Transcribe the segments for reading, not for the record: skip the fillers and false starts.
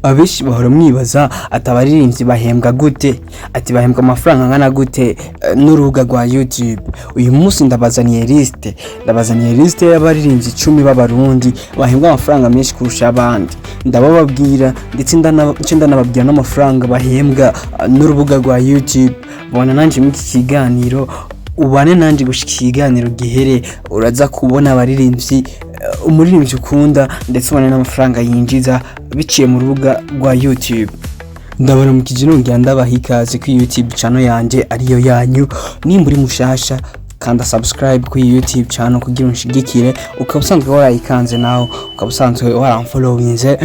Abenshi bahora mwibaza ati: "Abaririmbyi bahembwa gute?" Ati: "Bahembwa amafaranga angana gute n'urubuga rwa YouTube?" Uyu munsi ndabazaniye liste y'abaririmbyi 10 b'Abarundi bahembwa amafaranga menshi kurusha abandi. Ndabababwira, ndetse nce ndanababwira n'amafaranga bahembwa n'urubuga rwa YouTube. Bona nanje muri iki kiganiro, ubane nanje gushika ikiganiro gihere. Uraza kubona abaririmbyi, umuririmbyi ukunda, ndetse ubone n'amafaranga yinjiza biciye mu rubuga rwa YouTube. Ndabaramukije, nongera ndabaha ikaze kuri YouTube channel yanje ariyo yanyu. Nimba uri mushasha, kanda subscribe kuri YouTube channel kugira unshigikire. Ukaba usanzwe warayikanze, nawe ukaba usanzwe waramfollowinze,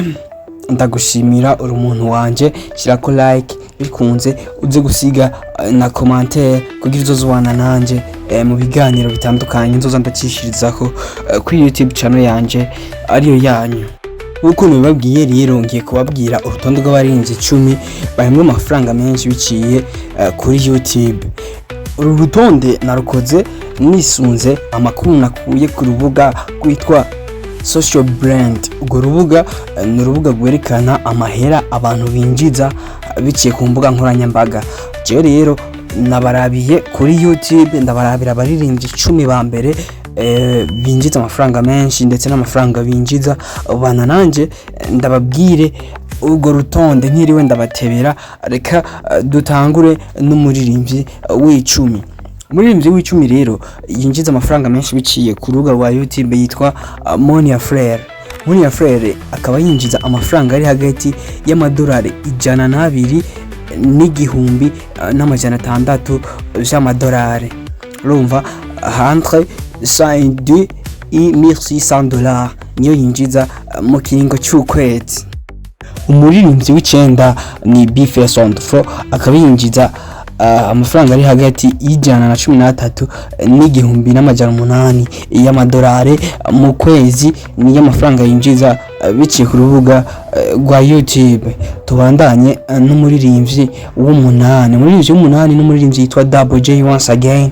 ndagushimira, uri umuntu wanje. Shirako like bikunze, uze gusiga na commentaire kugira uzozubana nanje mu biganiro bitandukanye nzoza ndacishirizako kuri YouTube channel yanje ariyo yanyu. Nk'uko nabibabwiye rero, ngiye kubabwira urutonde rw'abaririmbyi 10 bahembwa amafaranga menshi biciye kuri YouTube. Uru rutonde narukoze nisunze amakuru nakuye ku rubuga rwitwa Social Blade. Urwo rubuga ni urubuga rwerekana amahera abantu binjiza biciye ku mbuga nkoranyambaga. Jewe rero nabarabiye kuri YouTube, ndabarabira abaririmbyi 10 ba mbere binjiza amafaranga menshi ndetse n'amafaranga binjiza. Bana nanje ndababwire urwo rutonde ntiriwe ndabatebera. Reka dutangure n'umuririmbyi w'icumi. Umuririmbyi w'icumi rero yinjiza amafaranga menshi biciye ku rubuga rwa YouTube yitwa Monia Fleur. Monia Fleur akaba yinjiza amafaranga ari hagati y'amadolari 102 n'igihumbi n'amajana 6 vy'amadolari. Urumva, entre 102 et 1600 dollars niyo yinjiza mu kiringo c'ukwezi. Umuririmbyi w'icenda ni B-Face on the Floor, akaba yinjiza amafaranga ari hagati y'113 n'igihumbi n'amajana 8 y'amadolari mu kwezi. Niyo amafaranga yinjiza biciye ku rubuga rwa YouTube. Tubandanye n'umuririmbyi w'umunani. Umuririmbyi w'umunani n'umuririmbyi yitwa Double J once again.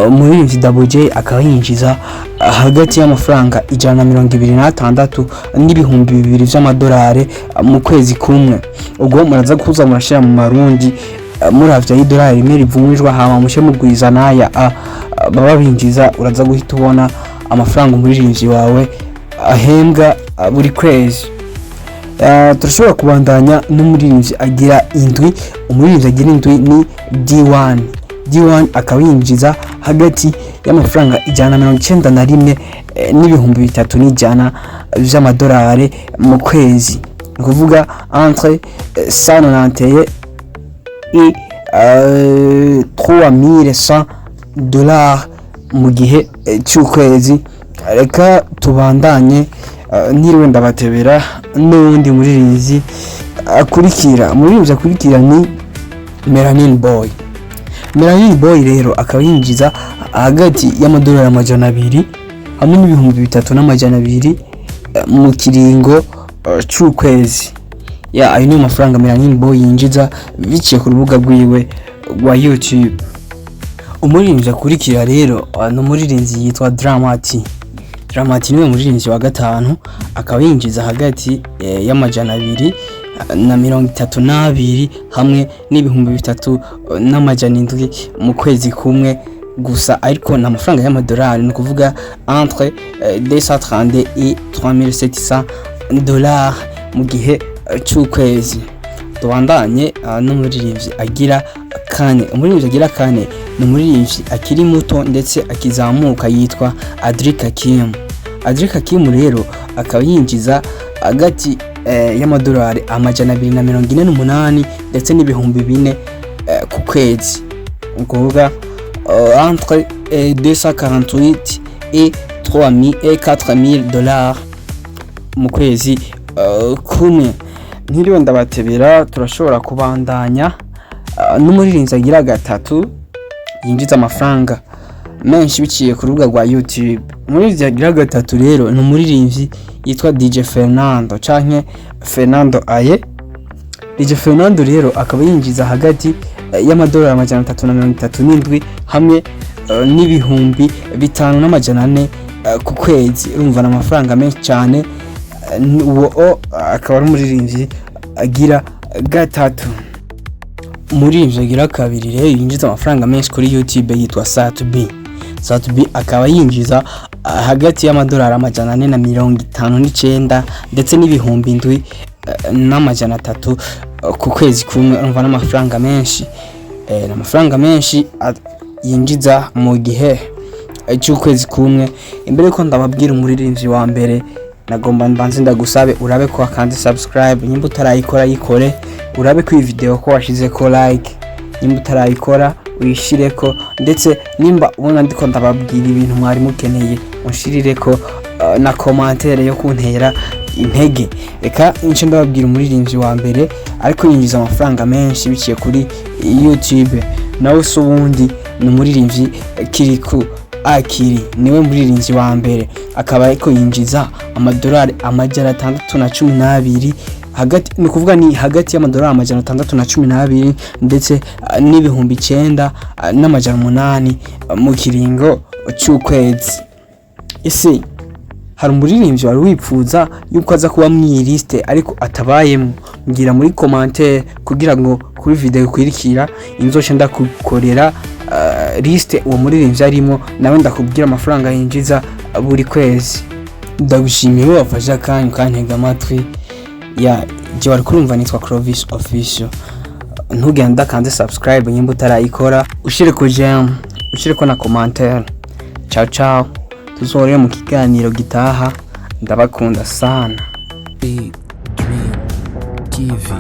Umuririmbyi Double J akaba yinjiza hagati y'amafaranga 126 n'ibihumbi 2 vy'amadolari mu kwezi kumwe. Ubwo muraza kuza murashira mu marundi, muravye aho idolari rimwe rivunjwa, hama mushe mugwiza n'aya baba binjiza, uraza guhita ubona amafaranga umuririmbyi wawe ahembwa buri kwezi. Turashobora kubandanya n'umuririmbyi agira indwi. Umuririmbyi agira indwi ni D1. D1 akaba yinjiza hagati y'amafaranga 191 n'ibihumbi 3,100 vy'amadolari mu kwezi, ni ukuvuga entre 191 et 3100 dollars mu gihe c'ukwezi. Reka tubandanye, ntiriwe ndabatebera, n'uwundi muririmbyi akurikira. Umuririmbyi akurikira ni Melanin Boy. Melanin Boy rero akaba yinjiza hagati y'amadolari 200 hamwe n'ibihumbi 3,200 mu kiringo c'ukwezi. Ya, ayo niyo mafaranga Melanin Boy yinjiza biciye ku rubuga rwiwe rwa YouTube. Umuririmbyi akurikira rero ni umuririmbyi yitwa Dramati. Dramati niwe muririmbyi wa gatanu, akaba yinjiza hagati y'232 hamwe n'ibihumbi 3,700 mu kwezi kumwe gusa, ariko ni amafaranga y'amadolari, ni ukuvuga entre 232 et 3700 dollars mu gihe c'ukwezi. Tubandanye n'umuririmbyi agira kane. Umuririmbyi agira kane ni umuririmbyi akiri muto ndetse akizamuka, yitwa Adric Hakim. Adric Hakim rero akaba yinjiza hagati y'amadolari 248 ndetse n'ibihumbi 4 ku kwezi, ni ukuvuga entre 248 et 3000 et 4000 dollars mu kwezi kumwe. Ntiriwe ndabatebera, turashobora kubandanya n'umuririmbyi agira gatatu yinjiza amafaranga menshi biciye ku rubuga rwa YouTube. Umuririmbyi agira gatatu rero ni umuririmbyi yitwa DJ Fernando canke Fernando Aye. DJ Fernando rero akaba yinjiza hagati y'amadolari 337 hamwe n'ibihumbi 5,400 ku kwezi. Urumva ni amafaranga menshi cyane. Uwo akaba ari umuririmbyi agira gatatu. Umuririmbyi agira kabiri rero yinjiza amafaranga menshi kuri YouTube yitwa Sat-B. Sat-B akaba yinjiza hagati y'amadolari 459 ndetse n'7,300 ku kwezi kumwe. Urumva n'amafaranga menshi, n'amafaranga menshi yinjiza mu gihe cy'ukwezi kumwe. Imbere yuko ndababwira umuririmbyi wa mbere, nagomba mbanze ndagusabe urabe ko wakanze subscribe. Nimba utarayikora, yikore. Urabe ko iyi video ko washize ko like. Nimba utarayikora, uyishireko. Ndetse nimba ubona ndiko ndababwira ibintu mwari mukeneye, unshirireko na commentaire yo kuntera intege. Reka nce ndababwira umuririmbyi wa mbere ariko yinjiza amafaranga menshi biciye kuri YouTube. Nawe se ubundi ni umuririmbyi Kirikou Akili. Niwe muririmbyi wa mbere, akaba ariko yinjiza amadolari 612, hagati, ni ukuvuga ni hagati y'amadolari 612 ndetse n'9800 mu kiringo c'ukwezi. Ese hari umuririmbyi wari wipfuza yuko aza kuba mw'iyi liste ariko atabayemo? Mbwira muri commentaire kugira ngo kuri video ikurikira inzoce ndakukorera liste uwo muririmbyi arimo, nawe ndakubwira amafaranga yinjiza buri kwezi. Ndagushimiye wowe wafashe akanya ukantega amatwi. Ya je wari kurumva nitwa Clovis Official. Ntugende udakanze subscribe. Nimba utarayikora, ushire ko j'aime, ushire ko na commentaire. Ciao ciao, tuzohorere mu kiganiro gitaha. Ndabakunda sana. Big Dream TV.